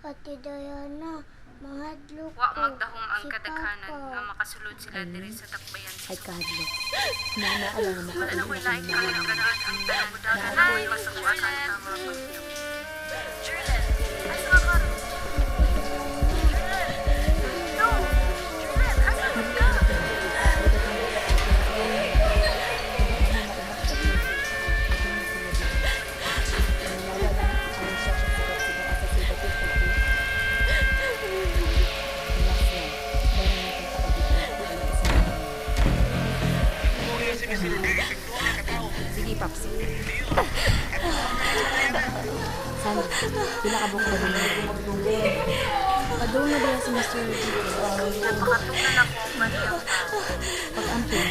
Ate Diana, mahadlok Wa ko. magdahom ang Si kadaghanan Papa. Nga makasulod sila diri sa dakbayan sa Ay, kahadlok. Naanaala nga Wala na makauli ko'y na laing kang kahalong mga ang tanan. Dagan masuwakan ang mga pagyo. Jerlyn, asa ka karon? Jerlyn! No! Jerlyn, asa man ka? Sige, Papsi. Sandra, pila ka buok padung? Padung na diya si Mr. Rodriguez. Napakatungnan ako og baliyang tao. Pag-amping,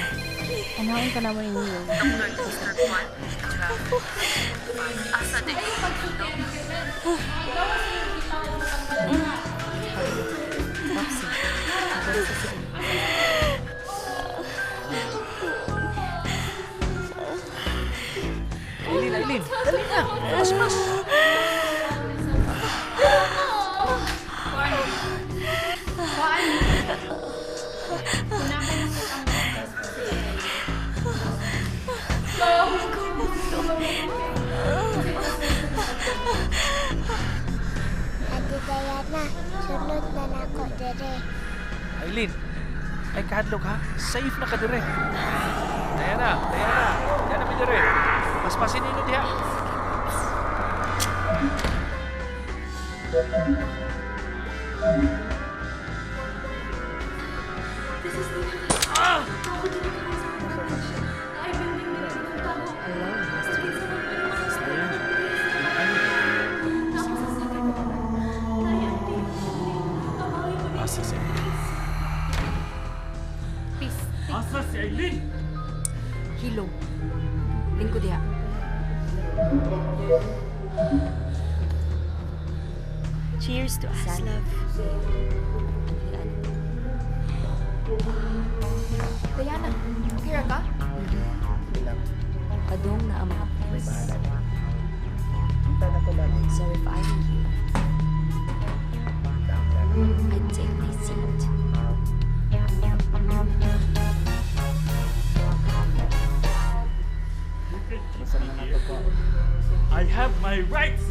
anaon ka naman ninyo. Dr. Mr. Juan, grabe. Asa di ko pagtulog? Papsi, agad sa sige. Aileen, Aileen, dali na. Mas, mas. Ate Diana, sunod na nako dere. Aileen, ay kahadlok ha. Safe na ka dire. Diana, Diana, Diana mi dire. Paspasin ninyo diha. Hello, Mr. Rodriguez. Diana, Asa si Peace. Asa si Aileen? Hilom. Lingkod diha. Cheers to us, Sana. Love. Ano? Diana, okay ra ka? Padung na ang mga pulis. So if I were you, I'd take my seat. I have my rights.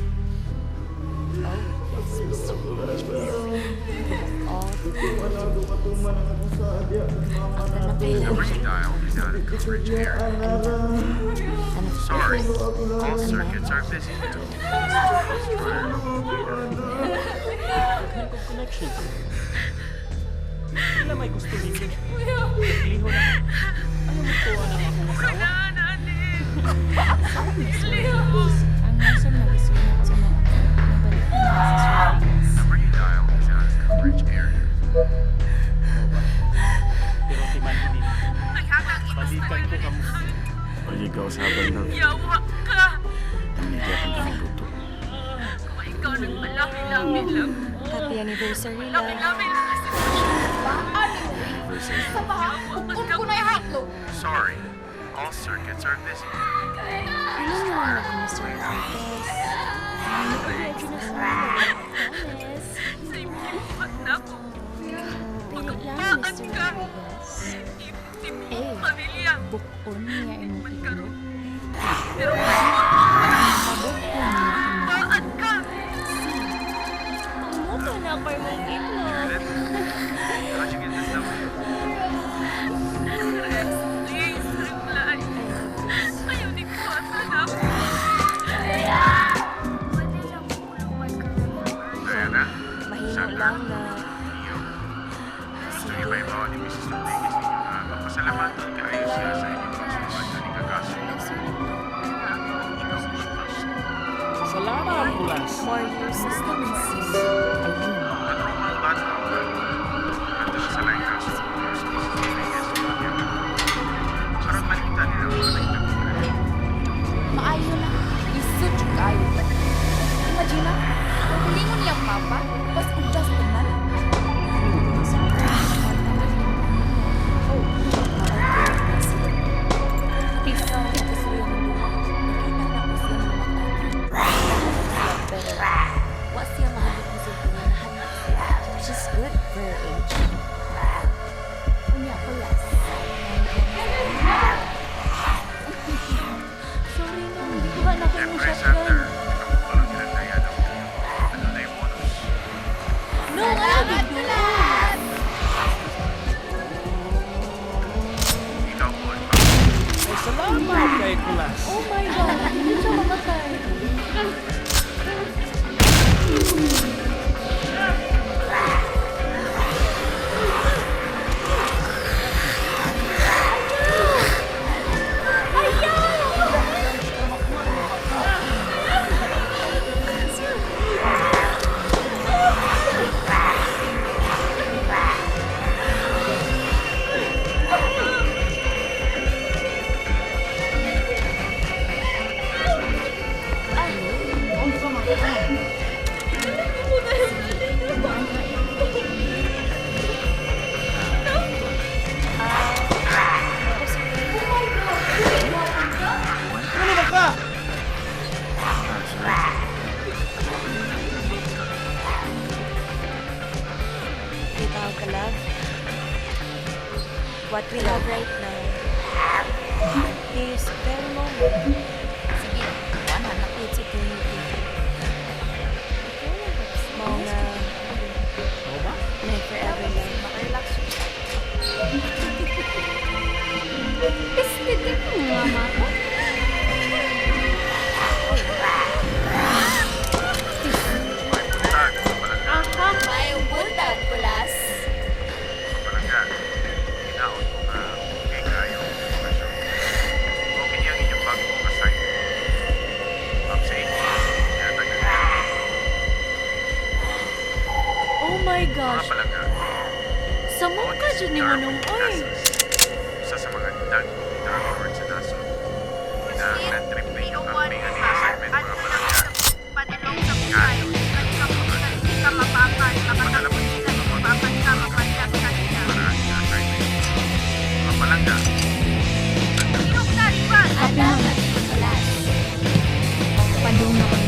Oh, yes, Mr. Rodriguez. All the Ang tanang Number you dialed is out of coverage area. Ano? Sorry, all circuits are busy now. Please try later. Daghan kong connection. Sila may gusto ninyo. Liho na. Ayaw mo tuwa na akong asawa. Ang nasa nagisulat sa mga nabalik na sa Rodriguez. Number you dialed is out of coverage area. Pero timan ini. Balikan ko kamo. Oye, ikaw saban na. Yawa ka! Hindi akong nakaluto. Kung ikaw nagmalami-lami lang. Happy anniversary, love. Lami-lami lang ang sitwasyon. Anniversary. Sorry, all circuits are busy. Ano naman ako, Mr. Rodriguez? Promise. Sa imong gibuhat nako. Pili lang, Pagkapaan Mr. ka. Rodriguez. Imong Eh. pamilya. Bukon niya imong Man itlog. karon. Pero pasmod, Bukon niya imong paan ka. Pangmuto na ako imong itlog. How'd you get this number? Rex, please reply. Ayaw ni ko na ako. Pwede lang pulungan ka. Diana, Mahimo Sandra, lang na Neo. Gusto niyo ba ibawa ni Mrs. Rodriguez ninyo na mapasalamatan kaayo siya sa inyong pagsuwat na kakaso? Ikaw, Bulas. Salamat, Bulas. More years to come and see. Ayun. Nanormal ba ang tawag? Ato siya sa lighthouse si Mrs. Rodriguez sa kanya. Aron makita nila ang mga nahitabo. Maayo na. Isod jud kaayo. Imagine na, kung hulingon niyang papa, pas ugdas tanan. Oh, Peace. Nakita na ko siya mga mata. Pero, wa siya mahadlok mo. Ano ba ka? Ah, sorry. Bitaw ka, love. What we have right now, this very moment, Sige, kuan na. it's eternity. Mao nga, Ano ba? may forever love. Makarelax siya. Piste din mo, mama ko. May buntag, mga palangga. Aha, may buntag, Kulas. Mga palangga, hinaot ko nga okay kayo ang inyong okasyon. Mao kini ang inyong bagong assignment. Ma'am sa inyo, ihatag na ninyo. Oh my Mga gosh! palangga, Samong mao ka ni si dyan ni Darwin Manong, oy! Casas, usa sa mga dagkong drug lord sa nasod. Kinahanglan triple ang may aning assignment, mga palangga. Padulong sa buhay, nagkamutan di ka mapapan, Padala mo makatapos ka mapapan ka, mapadyak ka nila. Para aning assignment. Mga palangga, Ilog na, Rivan! Padung na.